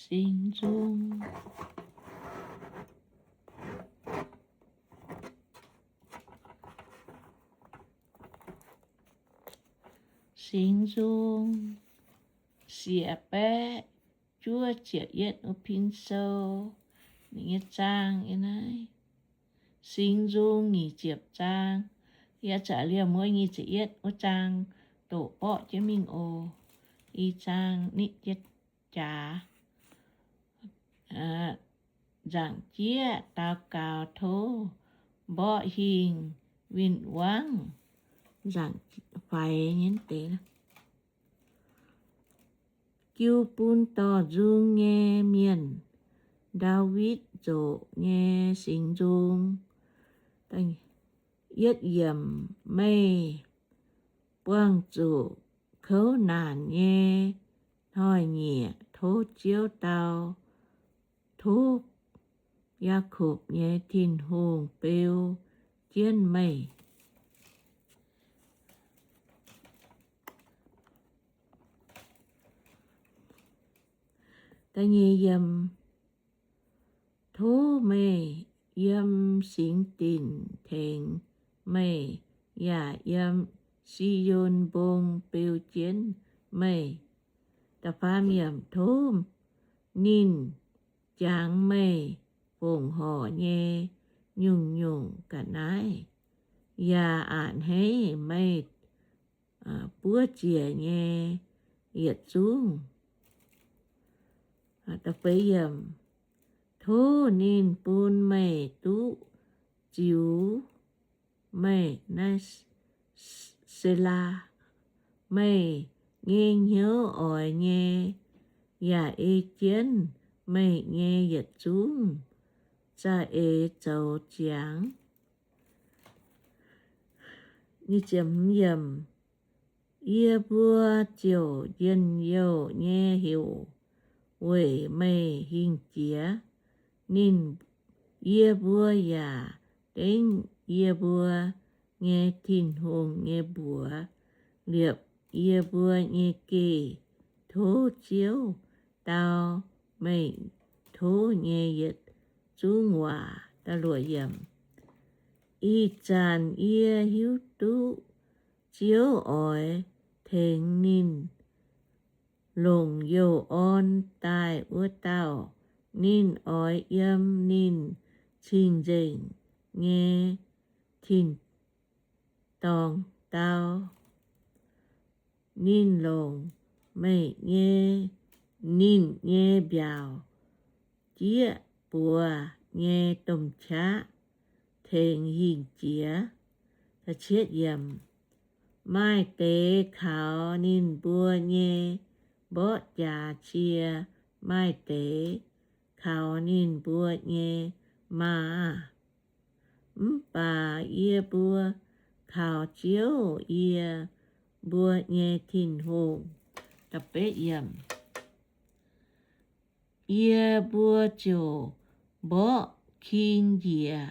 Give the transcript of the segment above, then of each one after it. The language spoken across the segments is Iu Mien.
Singx Nzung. Singx Nzung siec baeqv juov ziepc yietv wuov pin sou. Ninh nyei zaang yiem naaiv. Singx Nzung nyic ziepc zaang, yaac za'gengh liemh wuov nyic ziepc yietv wuov zaang doqc borqv jienv mingh oc. I zaang nitv jiex jaax. Nzaangc jieqv daux gaux tov mborqv hingh win-wangv. Nzaangc faix nyei deix. Jiu bun dorh nzung nyei mienh, Ndaawitv nzoqc nyei singx nzung. Yietv yiemc, meih buangh zuqc kouv naanc nyei hnoi-nyieqc, tov Ziouv dau, tov Yaakopv nyei Tin-Hungh beu jienv meih. Da'nyeic yiemc, tov meih yiem singx dinc tengx meih, yaac yiem Si^on Mbong beu jienv meih. Da'faam yiemc, tov ninh jangx meih fongc horc nyei nyungc-nyungc ga'naaiv, yaac a'hneiv meih buov ziec nyei yietc zungv. Tov ninh bun meih duqv ziux meih naaiv, Selaa, meih nyei hnyouv oix nyei, yaac ei jienv meih nyei yietc zungv za'eix zoux ziangx. Yie mbuo ziouc njien-youh nyei heuc weic meih hingh jiex. Ninh, yie mbuo yaac dengv yie mbuo nyei Tin-Hungh nyei mbuox liepc yie mbuo nyei geh. Tov Ziouv dau meih tov nyei yietc zungv waac. Ih zanc yie hiuv duqv Ziouv oix tengx ninh longc youh orn daaih wuov dauh. Ninh oix yiem ninh cing-nzengc nyei tin-dorngh dau. Ninh longc meih nyei, ninh nyei mbiaauc jieqv buoz nyei domh qaqv tengx hingh jiex. Maaih deix kaux ninh mbuo nyei mborqv jaax cie, maaih deix kaux ninh mbuo nyei maa. Mv baac yie mbuo kaux Ziouv, yie mbuo nyei Tin-Hungh. Yie mbuo ziouc mborqv king njiec,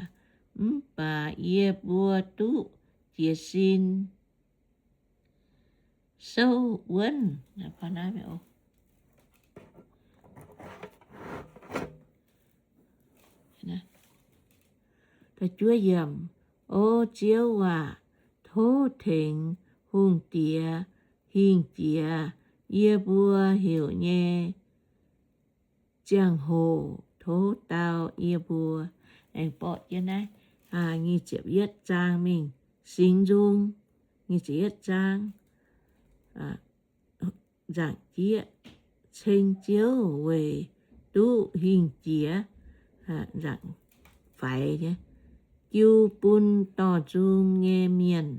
mv baac yie mbuo duqv jiez sin souv wuonv. O Ziouv aac, tov tengx hungh diex hingh jiex yie mbuo heuc nyei ziangh hoc tov dau yie mbuo. Aengx borqv jienv naaiv nyic ziepc yietv zaang mingh, Singx Nzung nyic ziepc yietv zaang. Nzaangc jieqv ceng Ziouv weic duqv hingh jiex. Nzaangc faix nyei. Jiu bun dorh nzung nyei mienh,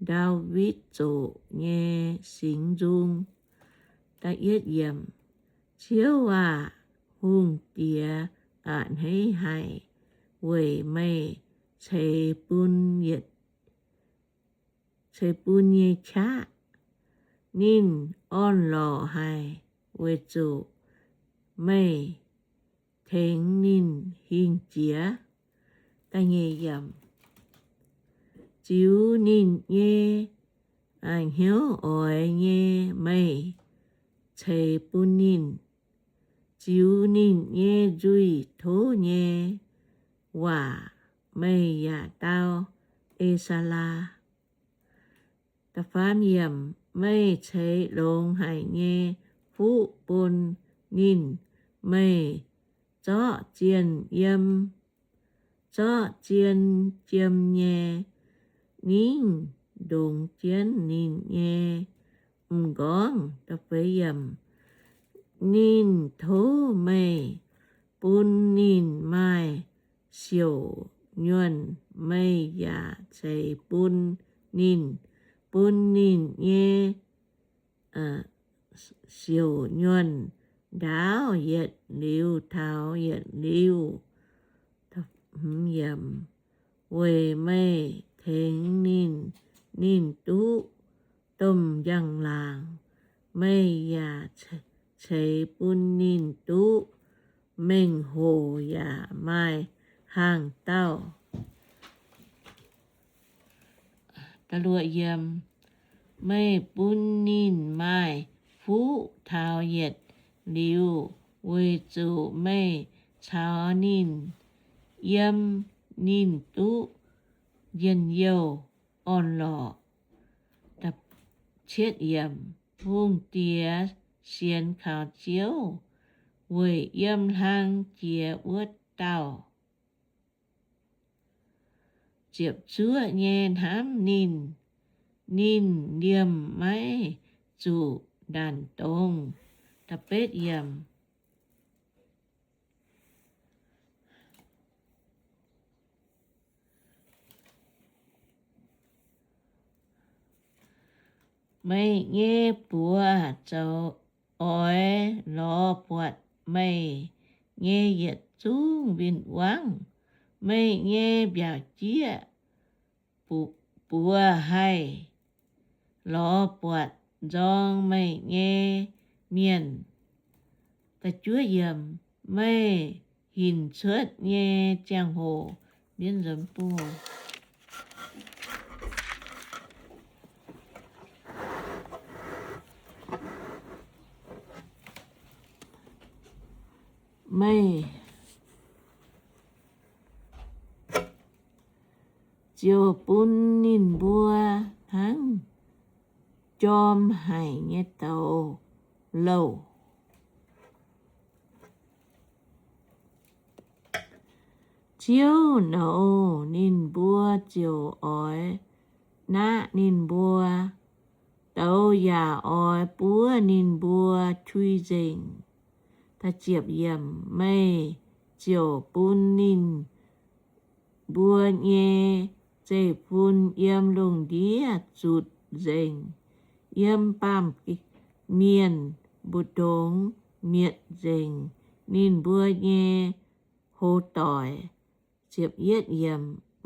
Ndaawitv zoqc nyei singx nzung. Ziouv aac, hungh diex a'hneiv haic weic meih ceix bun yietc ceix bun nyei qaqv. Ninh orn-lorqc haic weic zuqc meih tengx ninh hingh jiex. Ziux ninh nyei hnyouv oix nyei meih ceix bun ninh. ziux ninh nyei nzuih tov nyei waac meih yaac dau, E^saa^laa. Meih ceix longx haic nyei fuqv bun ninh. Meih zorqv zienh yiem, zorqv zien jiem nyei ningv ndongx jienv ninh nyei m'nqorngv. Ninh tov meih bun ninh maaih siouc nyuonh, meih yaac ceix bun ninh, bun ninh nyei siouc nyuonh ndaauv yietc liuz taux yietc liuz, weic meih tengx ninh, ninh duqv domh njang-laangc. Meih yaac ceix bun ninh duqv mengh hoc yaac maaih hnaangx-daauh. Meih bun ninh maaih fuqv taux yietc liuz, weic zuqc meih caux ninh yiem, ninh duqv njien-youh orn-lorqc. Hungh diex sienx kaux Ziouv, weic yiem hlang jiex wuov dauh ziepc zuoqv nyei hnamv ninh. Ninh liemh maiv zuqc ndanc dongz. Meih nyei buoz zoux oix lorz buatc meih nyei yietc zungv win-wangv. Meih nyei mbiaauc jieqv buoz haih lorz buatc nzorng meih nyei mienh. Meih hinc cuotv nyei ziangh hoc, meih ziouc bun ninh mbuo hnangv jorm haic nyei douz-louh. Ziouv nouz ninh mbuo ziouc oix naqv ninh mbuo. Douz yaac oix buov ninh mbuo qui nzengc. Meih ziouc bun ninh mbuo nyei zeiv-fun yiem lungh ndiev zutc nzengc, yiem baamh mienh mbu'ndongx mietc nzengc ninh mbuo nyei hoz doic.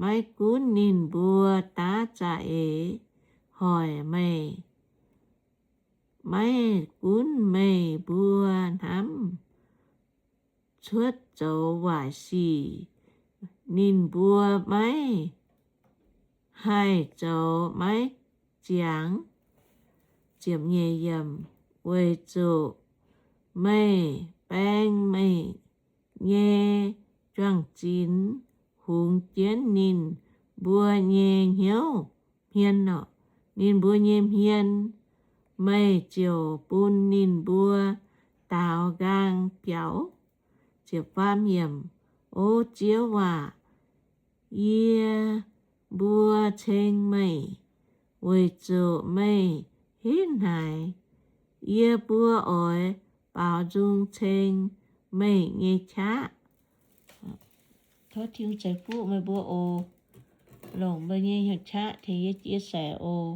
Maiv gunv ninh mbuo daav za'eix hoic meih, maiv gunv meih mbuo hnamv cuotv zoux waaic sic, ninh mbuo maiv haih zoux maiv ziangx. Weic zuqc meih baeng meih nyei juang-zinx hungx jienv ninh mbuo nyei hnyouv hmien, ninh mbuo nyei hmien, meih ziouc bun ninh mbuo daaux nqaang biaux. O Ziouv aac, yie mbuo ceng meih, weic zuqc meih henv haic. Yie mbuo oix baaux nzung ceng meih nyei qaqv. Tov Tin-Hungh ceix fuqv meih mbuo oc. Longc meih nyei hnyouv qaqv tengx yie chia sẻ oc.